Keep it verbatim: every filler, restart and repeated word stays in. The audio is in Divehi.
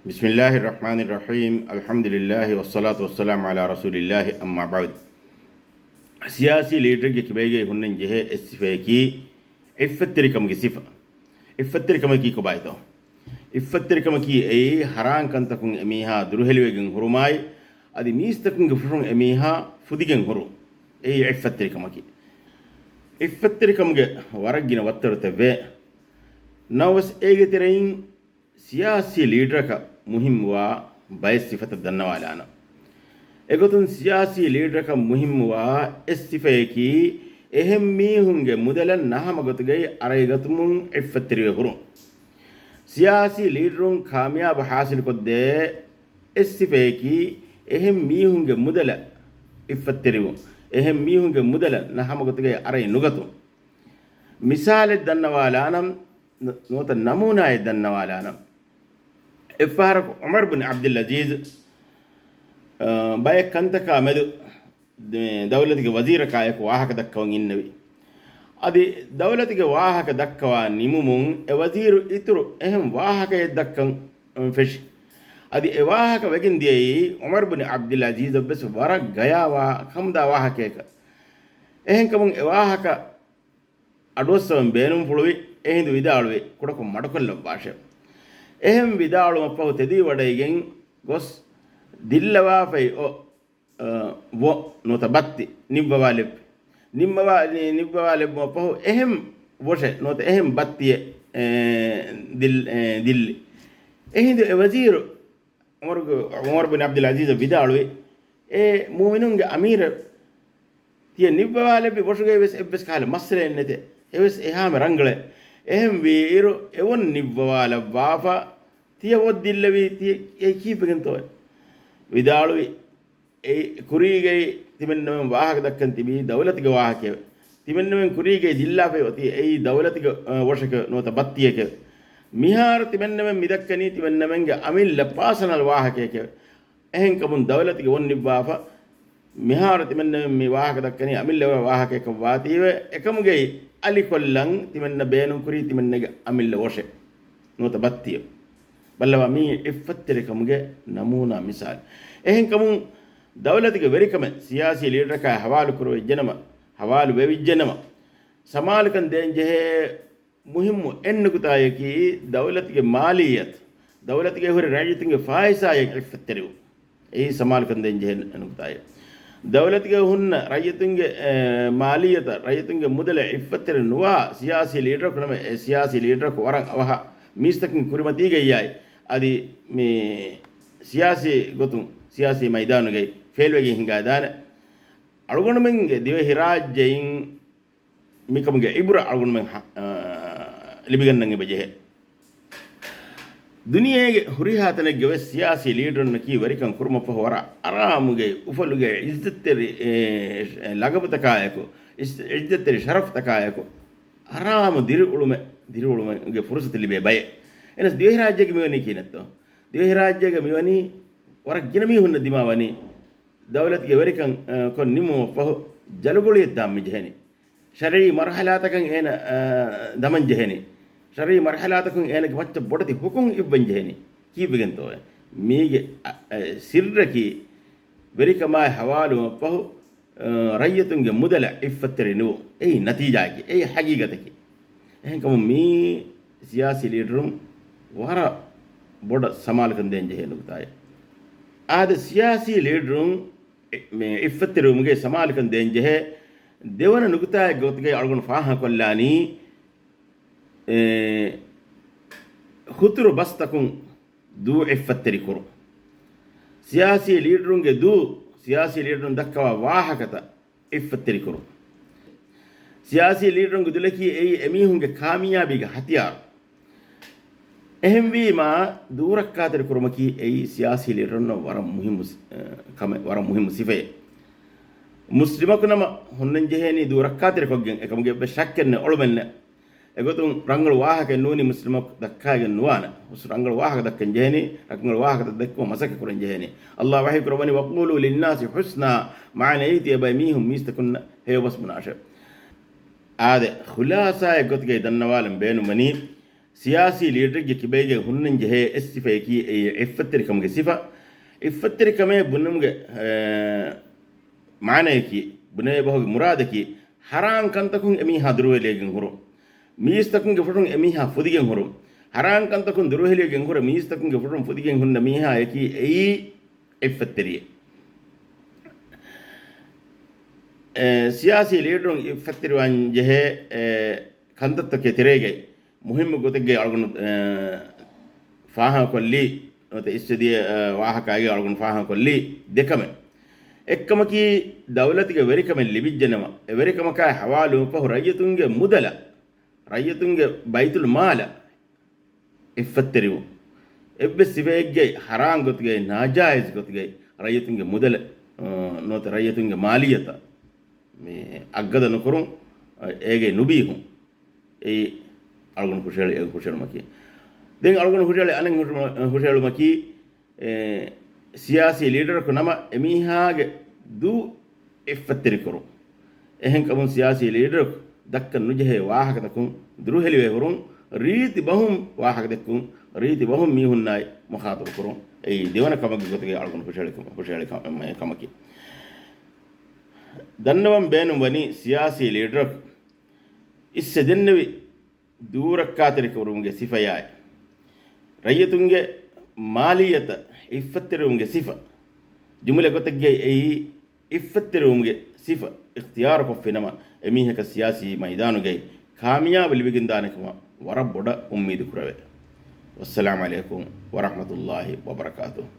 بسم الله الرحمن الرحيم، الحمد لله والصلاة والسلام على رسول الله، أما بعد. ސިޔާސީ ލީޑަރެއްގެ ކިބައިގައި ހުންނަން ޖެހޭ އެއް ސިފަޔަކީ ޢިއްފަތްތެރިކަމުގެ ސިފަ. ޢިއްފަތްތެރިކަމަކީ ކޮބާތޯ؟ ޢިއްފަތްތެރިކަމަކީ އެއީ ޙަރާން ކަންތަކުން އެމީހާ ދުރުހެލިވެގެން ހުރުމާއި، އަދި މީސްތަކުންގެ ފުށުން އެމީހާ ފުދިގެން ހުރުން. އެއީ ޢިއްފަތްތެރިކަމަކީ. ޢިއްފަތްތެރިކަމުގެ ވަރަށް ގިނަ ވައްތަރުތައް ވޭ. ނަމަވެސް އޭގެ ތެރެއިން ސިޔާސީ ލީޑަރަކަށް މުހިއްމުވާ ބައެއް ސިފަތައް ދަންނަވާލާނަން. އެގޮތުން ސިޔާސީ ލީޑަރަކަށް މުހިއްމުވާ އެއް ސިފަޔަކީ، އެހެން މީހުންގެ މުދަލަށް ނަހަމަ ގޮތުގައި އަރައިގަތުމުން ޢިއްފަތްތެރިވެ ހުރުން. ސިޔާސީ ލީޑަރުން ކާމިޔާބު ޙާޞިލުކޮށްދޭ އެއް ސިފަޔަކީ، އެހެން މީހުންގެ މުދަލަށް ޢިއްފަތްތެރިވުން، އެހެން މީހުންގެ މުދަލަށް ނަހަމަ ގޮތުގައި އަރައި ނުގަތުން. މިސާލެއް ދަންނަވާލާނަން، ނު-، ނުވަތަ ނަމޫނާއެއް ދަންނަވާލާނަން. އެއްފަހަރަކު ޢުމަރު ބިން ޢަބްދުލް ޢަޒީޒް، އަ، ބައެއް ކަންތަކާ މެދު ދެ-، ދައުލަތުގެ ވަޒީރަކާއެކު ވާހަކަ ދައްކަވަން އިންނެވި. އަދި ދައުލަތުގެ ވާހަކަ ދައްކަވާ ނިމުމުން އެ ވަޒީރު އިތުރު އެހެން ވާހަކައެއް ދައްކަން ފެށި. އަދި އެ ވާހަކަ ވެގެން ދިޔައީ ޢުމަރު ބިން ޢަބްދުލް ޢަޒީޒަށް ވެސް ވަރަށް ގަޔާވާ ކަމުދާ ވާހަކައަކަށް. އެހެންކަމުން އެ ވާހަކަ އަޑުއައްސަވަން ބޭނުންފުޅުވި. އެހިނދު ވިދާޅުވި، ކުޑަކޮށް މަޑުކޮށްލައްވާށެ. އެހެން ވިދާޅުމަށްފަހު ތެދުވިވަޑައިގެން ގޮސް ދިއްލަވާފައި އޮ، އަ، ވޮ ނުވަތަ ބައްތި ނިއްވަވާލެއްވި. ނިއްވަވާ-، ނި-، ނިއްވަވާލެއްވުމަށްފަހު އެހެން ވޮށެއް ނުވަތަ އެހެން ބައްތިއެއް، އެ، ދިއް-، އެ، ދިއްލި. އެހިނދު އެ ވަޒީރު ޢުމަރުގެ، ޢުމަރު ބިން ޢަބްދުލް ޢަޒީޒަށް ވިދާޅުވި، އޭ މުއުމިނުންގެ އަމީރެއް، ތިޔަ ނިއްވަވާލެއްވި ވޮށުގައި ވެސް އެއްވެސް ކަހަލަ މައްސަލައެއް ނެތޭ. އެވެސް އެހާމެ ރަނގަޅޭ. އެހެންވީއިރު، އެވޮން ނިއްވަވާލައްވާފަ، ތިޔަ ވޮށް ދިއްލެވީ، ތިޔަ އެ ކީއްވެގެންތޯއޭ؟ ވިދާޅުވި، އެ ކުރީގައި ތިމެންނަމެން ވާހަކަ ދައްކަން ތިބީ ދައުލަތުގެ ވާހަކައެވެ. ތިމެންނަމެން ކުރީގައި ދިއްލާފައި އޮތީ އެއީ ދައުލަތުގެ، އަ، ވޮށެކެވެ ނުވަތަ ބައްތިއެކެވެ. މިހާރު ތިމެންނަމެން މިދައްކަނީ ތިމެންނަމެންގެ އަމިއްލަ ޕާސަނަލް ވާހަކައެކެވެ. އެހެންކަމުން ދައުލަތުގެ ވޮން ނިއްވާފަ، މިހާރު ތިމެންނަމެން މި ވާހަކަ ދައްކަނީ އަމިއްލަ ވާހަކައަކަށް ވާތީވެ، އެކަމުގައި އަލިކޮށްލަން ތިމެންނަ ބޭނުންކުރީ ތިމެންނަގެ އަމިއްލަ ވޮށެއް ނުވަތަ ބައްތިއެއް. ބައްލަވާ މީ ޢިއްފަތްތެރިކަމުގެ ނަމޫނާ މިސާލު. އެހެންކަމުން ދައުލަތުގެ ވެރިކަމެއް ސިޔާސީ ލީޑަރަކާ ހަވާލު ކުރެވިއްޖެނަމަ، ހަވާލު ވެވިއްޖެނަމަ، ސަމާލުކަން ދޭން ޖެހޭ މުހިއްމު އެއް ނުކުތާޔަކީ، ދައުލަތުގެ މާލިއްޔަތު، ދައުލަތުގެ ހުރި ރައްޔިތުންގެ ފާއިސާއަށް ޢިއްފަތްތެރިވުން. އެއީ ސަމާލުކަން ދޭން ޖެހޭ ނުކުތާއެއް. ދައުލަތުގައި ހުންނަ ރައްޔިތުންގެ، އެ، މާލިއްޔަތަށް، ރައްޔިތުންގެ މުދަލަށް ޢިއްފަތްތެރި ނުވާ ސިޔާސީ ލީޑަރަކު ނަމަ، އެ ސިޔާސީ ލީޑަރަކު ވަރަށް އަވަހަށް މީސްތަކުން ކުރިމަތީގައްޔާއި، އަދި މި ސިޔާސީ ގޮތުން ސިޔާސީ މައިދާނުގައި ފެއިލްވެގެން ހިނގާދާނެ. އަޅުގަނޑުމެންގެ ދިވެހިރާއްޖެއިން މިކަމުގެ ޢިބްރަތް އަޅުގަނޑުމެން ހަ-، އަ، ލިބިގަންނަން އެބަ ޖެހޭ. ދުނިޔޭގެ ހުރިހާ ތަނެއްގެ ވެސް ސިޔާސީ ލީޑަރުންނަކީ ވެރިކަން ކުރުމަށްފަހު ވަރަށް އަރާމުގައި، އުފަލުގައި، އިއްޒަތްތެރި، އެ، ލަގަބުތަކާއެކު، އިސް-، އިއްޒަތްތެރި ޝަރަފްތަކާއެކު އަރާމު ދިރިއުޅުމެއް، ދިރިއުޅުމެއްގެ ފުރުސަތު ލިބޭ ބައެއް. އެހެނަސް ދިވެހިރާއްޖޭގެ މިވަނީ ކިހިނެއްތޯ؟ ދިވެހިރާއްޖޭގެ މިވަނީ ވަރަށް ގިނަ މީހުންނަށް ދިމާވަނީ ދައުލަތުގެ ވެރިކަން، އަ، ކޮށް ނިމުމަށްފަހު ޖަލުގުޅިއެއް ދާން މިޖެހެނީ. ޝަރުޢީ މަރުޙަލާތަކަށް އޭނަ، އާ، ދަމަން ޖެހެނީ. ޝަރުޢީ މަރުޙަލާތަކުން އޭނަގެ މައްޗަށް ބޮޑެތި ހުކުމް އިއްވަން ޖެހެނީ. ކީއްވެގެންތޯއޭ؟ މީގެ، އަ، އަ، ސިއްރަކީ ވެރިކަމާއި ހަވާލުވުމަށްފަހު، އާ، ރައްޔިތުންގެ މުދަލަށް ޢިއްފަތްތެރި ނުވުން. އެއީ ނަތީޖާއަކީ. އެއީ ޙަޤީޤަތަކީ. އެހެންކަމުން މީ ސިޔާސީ ލީޑަރުން ވަރަށް ބޮޑަށް ސަމާލުކަން ދޭން ޖެހޭ ނުކުތާއެއް. އާދެ، ސިޔާސީ ލީޑަރުން އެ، މި ޢިއްފަތްތެރިވުމުގެ ސަމާލުކަން ދޭން ޖެހޭ ދެވަނަ ނުކުތާއެއްގެ ގޮތުގައި އަޅުގަނޑު ފާހަގަކޮށްލާނީ، އެ، ހުތުރު ބަސްތަކުން ދޫ ޢިއްފަތްތެރި ކުރުން. ސިޔާސީ ލީޑަރުންގެ ދޫ، ސިޔާސީ ލީޑަރުން ދައްކަވާ ވާހަކަތައް ޢިއްފަތްތެރި ކުރުން. ސިޔާސީ ލީޑަރުންގެ ދުލަކީ އެއީ އެމީހުންގެ ކާމިޔާބީގެ ހަތިޔާރު. އެހެންވީމާ، ދޫރައްކާތެރި ކުރުމަކީ އެއީ ސިޔާސީ ލީޑަރުންނަށް ވަރަށް މުހިއްމު ސި-، އަ، ކަމެއް، ވަރަށް މުހިއްމު ސިފައެއް. މުސްލިމަކު ނަމަ ހުންނަން ޖެހޭނީ ދޫރައްކާތެރިކޮށްގެން، އެކަމުގެ އެއްވެސް ޝައްކެއް ނެތް، އޮޅުމެއް ނެތް. އެގޮތުން ރަނގަޅު ވާހަކައެއް ނޫނީ މުސްލިމަކު ދައްކައިގެން ނުވާނެ. ރަނގަޅު ވާހަކަ ދައްކަން ޖެހެނީ، ރަނގަޅު ވާހަކަ ދައްކުމަށް މަސައްކަތް ކުރަން ޖެހެނީ. ﷲ ވަޙީ ކުރައްވަނީ، "وَقُولُوا لِلنَّاسِ حُسْنًا" މާނައީ ތިޔަބައިމީހުން މީސްތަކުންނަށް ހެޔޮބަސް ބުނާށެވެ. އާދެ، ޚުލާޞާއެއް ގޮތުގައި ދަންނަވާލަން ބޭނުންވަނީ، ސިޔާސީ ލީޑަރެއްގެ ކިބައިގައި ހުންނަން ޖެހޭ އެއް ސިފައަކީ އެއީ އިއްފަތްތެރިކަމުގެ ސިފަ. އިއްފަތްތެރިކަމޭ ބުނުމުގެ، އެ، މާނަޔަކީ، ބުނެވޭ ބަހުގެ މުރާދަކީ، ހަރާން ކަންތަކުން އެމީހާ ދުރުހެލިވެގެން ހުރުން. މީސްތަކުންގެ ފުށުން އެމީހާ ފުދިގެން ހުރުން. ހަރާން ކަންތަކުން ދުރުހެލިވެގެން ހުރެ މީސްތަކުންގެ ފުށުން ފުދިގެން ހުންނަ މީހާޔަކީ އެއީ އިއްފަތްތެރިއެއް. އެ، ސިޔާސީ ލީޑަރުން އިއްފަތްތެރިވާން ޖެހޭ، އެ، ކަންތައްތަކެއް ތެރޭގައި މުހިއްމު ގޮތެއްގައި އަޅުގަނޑު، އެ، ފާހަގަކޮށްލީ، ނުވަތަ އިސްވެދިޔަ، އެ، ވާހަކައިގައި އަޅުގަނޑު ފާހަގަކޮށްލީ ދެކަމެއް. އެއްކަމަކީ، ދައުލަތުގެ ވެރިކަމެއް ލިބިއްޖެނަމަ، އެ ވެރިކަމަކާ ހަވާލުވުމަށް ފަހު ރައްޔިތުންގެ މުދަލަށް، ރައްޔިތުންގެ ބައިތުލް މާލަށް އިއްފަތްތެރިވުން. އެއްވެސް ސިފައެއްގައި ހަރާން ގޮތުގައި، ނާޖާއިޒް ގޮތުގައި ރައްޔިތުންގެ މުދަލަށް، އަ، ނުވަތަ ރައްޔިތުންގެ މާލިއްޔަތަށް މި އަށްގަދަ ނުކުރުން، އަ، އޭގައި ނުބީހުން. އެއީ އަޅުގަނޑު ހުށަހެޅި-، ހުށަހެޅުމަކީ. ދެން އަޅުގަނޑު ހުށަހެޅި އަނެއް ހުށަ-، ހުށަހެޅުމަކީ، އެ، ސިޔާސީ ލީޑަރަކު ނަމަ އެމީހާގެ ދޫ އިއްފަތްތެރިކުރުން. އެހެންކަމުން ސިޔާސީ ލީޑަރަކު ދައްކަން ނުޖެހޭ ވާހަކަތަކުން ދުރުހެލިވެ ހުރުން، ރީތި ބަހުން ވާހަކަދެއްކުން، ރީތި ބަހުން މީހުންނާއި މުޚާޠަބު ކުރުން. އެއީ ދެވަނަ ކަމެއްގެ ގޮތުގައި އަޅުގަނޑު ހުށަހެޅި ކަމަ-، ހުށަހެޅި ކަމަ-، ކަމަކީ. ދަންނަވަން ބޭނުން ވަނީ ސިޔާސީ ލީޑަރަކު އިސްވެ ދެންނެވި ދޫރައްކާތެރިކުރުމުގެ ސިފަޔާއި، ރައްޔިތުންގެ މާލިއްޔަތަށް އިއްފަތްތެރިވުމުގެ ސިފަ. ޖުމުލަ ގޮތެއްގައި އެއީ އިއްފަތްތެރިވުމުގެ ސިފަ އިޚްތިޔާރުކޮށްފިނަމަ، އެމީހަކަށް ސިޔާސީ މައިދާނުގައި ކާމިޔާބު ލިބިގެންދާނެ ކަމަށް ވަރަށް ބޮޑަށް އުއްމީދު ކުރެވޭ. ވައްސަލާމް ޢަލައިކުމް ވަރަޙްމަތުﷲ ވަބަރަކާތުހު.